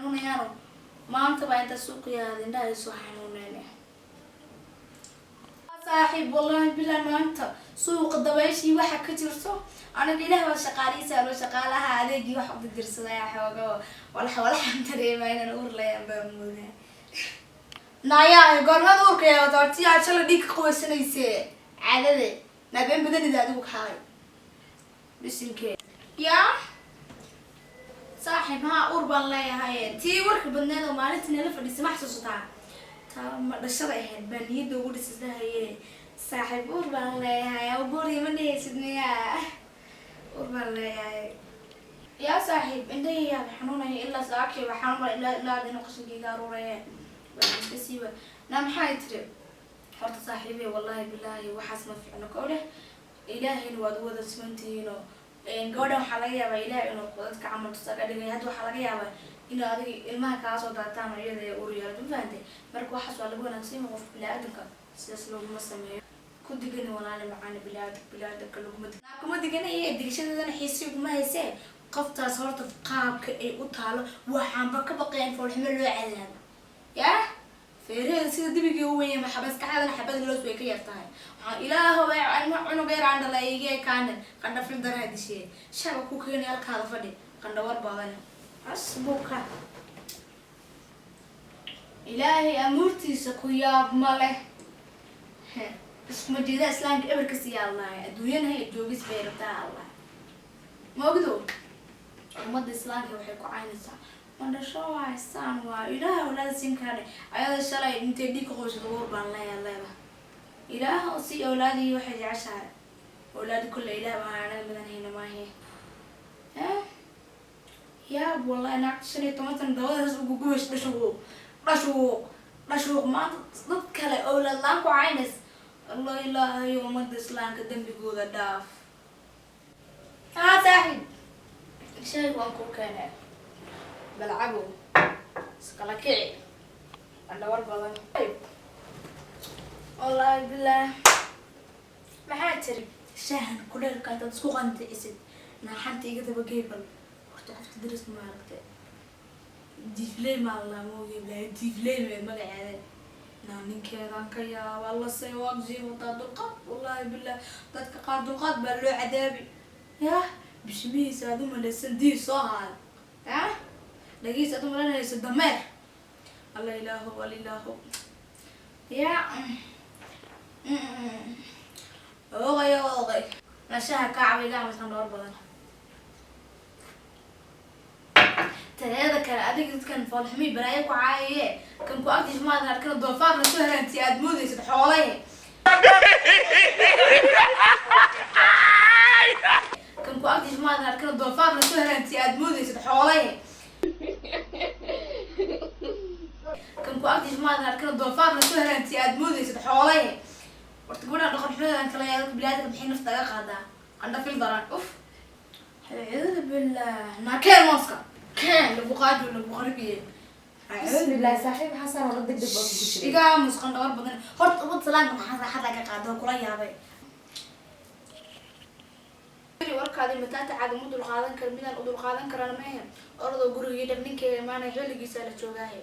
Xanuunayaano maanta baa inta suuqa yaada indhaha ay soo xanuuneen. Saaxiib, wallahi bilaa, maanta suuqa dabayshii waxa ka jirto, aniga Ilaah baa shaqaalihiisa loo shaqaalaha adeegii wax u dirsadaya. Xoogo walax walaxan dareemaa inaan uur leeyahay baa moodaa. Naayaa, goormada uurka yeelata? Horti aad shalay dhiig ka qubaysanayse caadade naabeen badanida adigu kaalay bisinke. Yaa saaxiib, haa, uur baan leeyahay. Tii warka badneed oo maalintii nala fadhiisay ma xasuusataa? Taa ma dhashada ahayd baa niyadda ugu dhisisdahaye. Saaxiib, uur baan leeyahay. Aw goori ma dhehaysid miyaa? Uur baan leeyahay. Yaa saaxiib, indhahayyaa xanuunaya ilaa saakay. Waxaan mar ilaa ilaa inuu qashinkayga aruuraya waa iska siiba. Na maxay tiri? Horta saaxiibey, wallahi bilaahi, waxaas ma fiicno koo dheh. Ilaahayna waad u wada simantihiinoo gabadhan waxaa laga yaabaa Ilaahay inuu dadka camal tusaa ka dhigay. Hadda waxaa laga yaabaa inuu adiga ilmaha kaa soo daataan oo iyada ay uur yeelato, ma fahantay? Marka waxaas waa lagu wanaagsan yahay, qofka biniaadamka sidaas looguma sameeyo. Ku digani, walaali macaani, biniaadamka laguma dig kuma diganaya. Digashadeedana xiisi kuma haysee. Qoftaas horta qaabka ay u taalo waxaanba ka baqayan foolxumo loo cadaabo. Yaa feeraheeda sida dibigii u weyn yahay, maskaxdana xabada loos way ka yar tahay. Waxaan Ilaahow ilma cunug yar aan dhalay iga ekaanin. Qandha fil daraha dishiye shaba ku keenay halkaada fadhi, qandhawar badan xasbuka. Ilaahay amuurtiisa ku yaab ma leh. Iskuma jeeda islaamka eberka siiya Allahay adduunyana hay joogis bay rabtaa. Allah ma ogdo, ummadda islaamka waxay ku caynaysaa madhasho haystaan. Waa Ilaah awlaada siin kara dheh. Ayada shalay intay dhiig ka qoysado uur baan leeya leedahay. Ilaah oo sii awlaadii waxay jeceshahay awlaadi kulle. Ilaah baa anaga midan hayna maahe. Yaab wallahi, naagta 15 sana dabadaas ugu gubays. Dhashuuq, dhashuuq, dhashuuq. Maanta dad kale awlaad laan ku caynays. Allah, Ilaahayo ummadda islaamka dembigooda dhaaf. Haa saaxiib, shay waan ku keenay, balcabow iskala kici andhawar badan. Wallaahi bilaah, maxaa tiri? Shaahan kuleelka intaad isku qanticisid naaxanta iga daba geybal. Horta qofta dariska ma aragtay? Diifley maa mooge, bilaah, diifley mee magaceeda? Naa ninkeedaan ka yaaba. Alla say waag wataa dulqaad. Wallaahi bilaah, dadka qaar dulqaad baa loo cadaabi. Yah, bishimihiisa aad u malaysan dii soo haaya, yah, dhagihiisa aad u malanayso dameer. Alla Ilaaho, al Ilaaho. Ya oqay, oqay, nashaha kaa cabiga amaskan dhowr badan. Tareeda kale adiga dadkan foolxumi balaayo ku caayaye kan ku agtiis maadan arkana. Doofaar lasoo haraantiye aad moodaysad xoolahe. Kan ku agtiis maadan arkana. Doofaar lasoo haraantiye aad moodaysad xoolahe. Kan ku agtiis maadan arkana. Doofaar lasoo haraantiye aad moodaysad xoolahe. Horta gabadhan dhaqan xumadan kale yaa dadka biniaadamka maxay nafta aga qaadaa? Qandha fil daran, uf, acuudu billah. Naa keen mooska, keen lagu qaajo lagu qaribiye. Bismillaah saaxiib, xasan oo deg deg baa kugu jiray. Iga aamus, qandhawar badan. Horta umad salaamka maxaa raaxada ka qaada oo kula yaabay? Warkaadi mataata caadi ma dulqaadan karo, midaan u dulqaadan karana mehe. Orodoo gurigii dhaf, ninkeyga imaanaya, xilligiisa la joogaahe.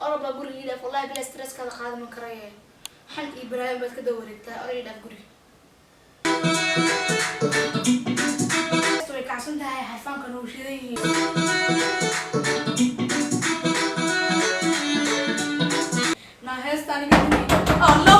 Orod baa gurigii dhaf. Wallahi bila, stresskaada qaadama karaye. Xan iyo balaayo baad ka daba wareegtaa. Orod dhaf guriga. Way kacsan tahay, xarfaankana uu shidan yihiin. Naa heestaan iga dumi. Allah.